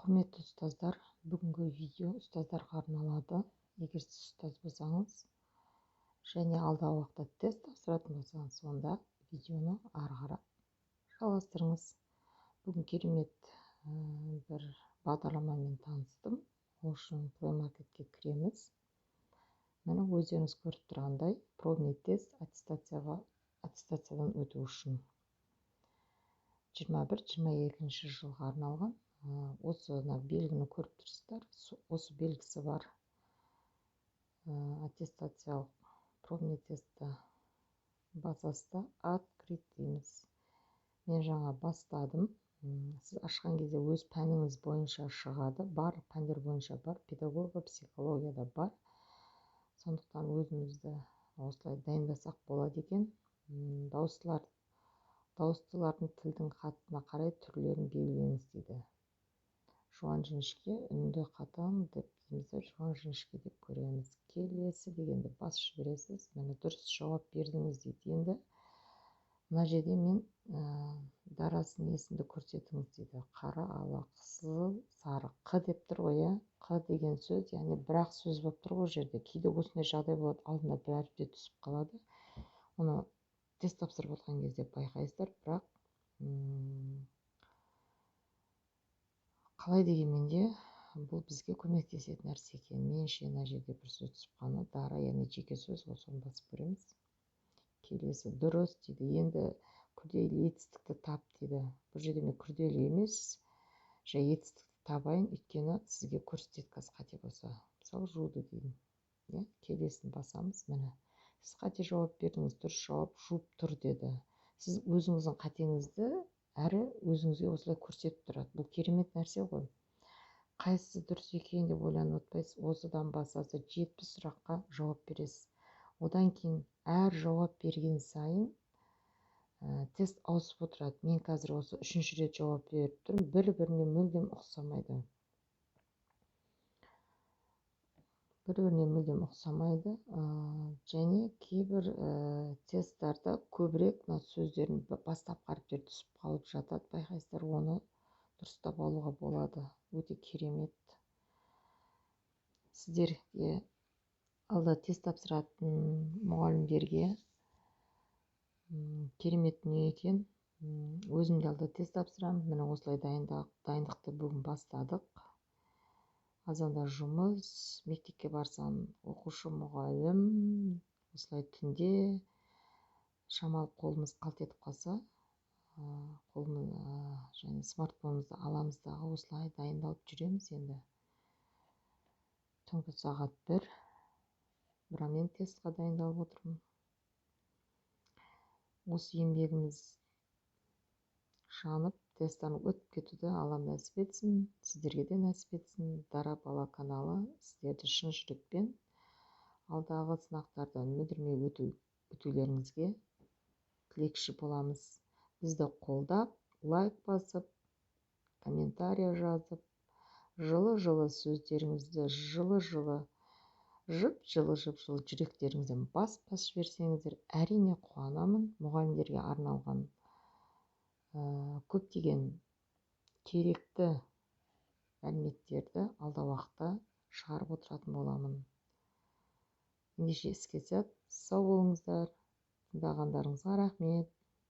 Құрметті ұстаздар, бүгінгі видео ұстаздарға арналады. Егер сіз ұстаз болсаңыз және алдағы уақытта тест тапсыратын болсаңыз, онда видеоны ары қарап жалғастырыңыз. Бүгін керемет бір бағдарламамен таныстым. Ол үшін Play Marketке кіреміз. Міне, өздеріңіз көріп тұрғандай, пробный тест аттестациядан өту үшін 21-22 жылға арналған. Осы мына белгіні көріп тұрсыздар, осы белгісі бар аттестациялық пробный тестті басасыз да, «Открыть» дейміз. Мен жаңа бастадым. Сіз ашқан кезде өз пәніңіз бойынша шығады. Барлық пәндер бойынша бар, педагогика, психология да бар. Сондықтан өзімізді осылай дайындасақ болады екен. Дауыстылар, дауыстылардың тілдің қатысына қарай түрлерін белгілеңіз дейді. Жуан, жіңішке, үнді, қатаң деп дейміз да, жуан, жіңішке деп көреміз. «Келесі» дегенді басып жібересіз. Міне, «Дұрыс жауап бердіңіз» дейді. Енді мына жерде мен дарасын есімді көрсетіңіз дейді. Қара, ала, қызыл, сары, «қ» деп тұр ғой, иә. «Қ» деген сөз, яғни бір ақ сөз болып тұр ғой ол жерде. Кейде осындай жағдай болады, алдында бір әріп те түсіп қалады. Оны тест тапсырып отқан кезде байқайсыздар. Бірақ қалай дегенмен де, бұл бізге көмектесетін нәрсе екен. Меніңше, мына жерде бір сөз түсіп қалғаны «дара», яғни жеке сөз ғой, соны басып көреміз. «Келесі». «Дұрыс» дейді. Енді «Күрделі етістікті тап» дейді. Бұл жерде мен күрделі емес, жай етістікті табайын, өйткені сізге көрсетеді қазір қате болса. Мысалы, «жуды» дейін, иә. Келесін басамыз. Міне, «Сіз қате жауап бердіңіз, дұрыс жауап жуып тұр» деді. Сіз өзіңіздің қатеңізді әрі өзіңізге осылай көрсетіп тұрады. Бұл керемет нәрсе ғой. Қайсысы дұрыс екен деп ойланып отпайсыз. Осыдан басасыз, 70 сұраққа жауап бересіз. Одан кейін әр жауап берген сайын тест ауысып отырады. Мен қазір осы үшінші рет жауап беріп тұрмын. Бір біріне мүлдем ұқсамайды, бір біріне мүлдем ұқсамайды. Және кейбір тесттарда көбірек мына сөздердің бастапқы әріптері түсіп қалып жатады, байқайсыздар. Оны дұрыстап алуға болады. Өте керемет. Сіздерге, алда тест тапсыратын мұғалімдерге керемет дүние екен. Өзім де алда тест тапсырамын. Міне, осылай дайындықты бүгін бастадық. Азанда жұмыс, мектепке барсаң, оқушы, мұғалім, осылай түнде шамалы қолымыз қалт етіп қалса, қолымыз және смартфонымызды аламыз дағы, осылай дайындалып жүреміз. Енді түнгі сағат 1, бірақ мен тестқа дайындалып отырмын. Осы еңбегіміз жанып, тесттен өтіп кетуді Аллам нәсіп етсін, сіздерге де нәсіп етсін. «Дара бала» каналы сіздерді шын жүрекпен алдағы сынақтардан мүдірмей өтулеріңізге тілекші боламыз. Бізді қолдап, лайк басып, комментарий жазып, жылы жылы сөздеріңізді, жылы жылы, жып жылы, жып жылы жүректеріңізден бас басып жіберсеңіздер, әрине, қуанамын. Мұғалімдерге арналған көптеген керекті мәліметтерді алда уақытта шығарып отыратын боламын. Ендеше, іске сәт, сау болыңыздар! Тыңдағандарыңызға рахмет.